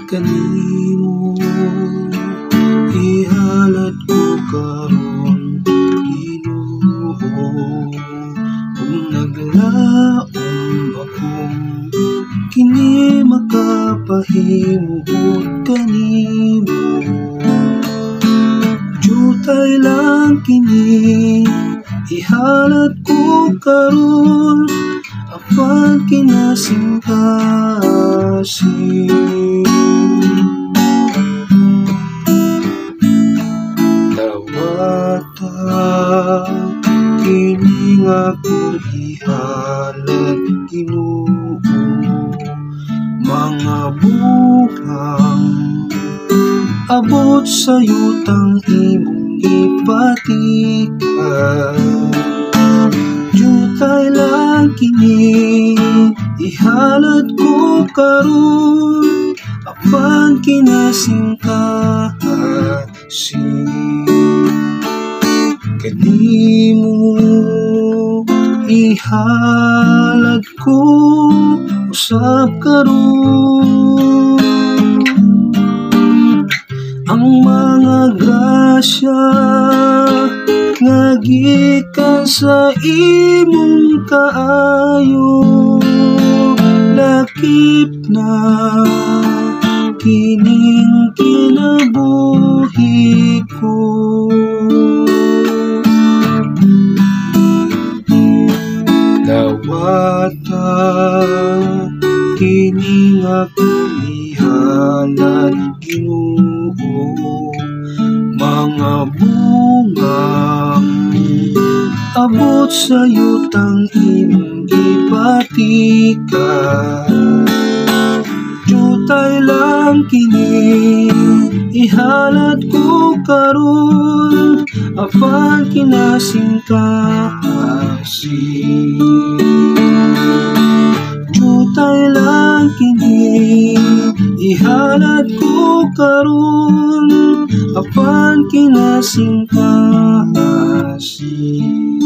Kanimo ihalad ko karon, Ginoo, ug naglaom akong kini makapahimuot kanimo. Jutay lang kini ihalad ko karon, apan kinasingkasi. Dawata kini nga akong ihalad, Ginoo, mga bungang abot sa yutang imong gipatikan. Jutay lang kini ihalad ko karon, apan kinasingkasi. Kanimo ihalad ko usab karon ang mga grasya nga gikan sa imong kaayo. Lakip na kining kinabuhi ko. Dawata kini nga akong ihalad, Ginoo, mga bungang abot sa yutang imong gipatikan. Jutay lang kini ihalad ko karon, apan kinasingkasi. Jutay lang kini ihalad ko karon, apan kinasingkasi.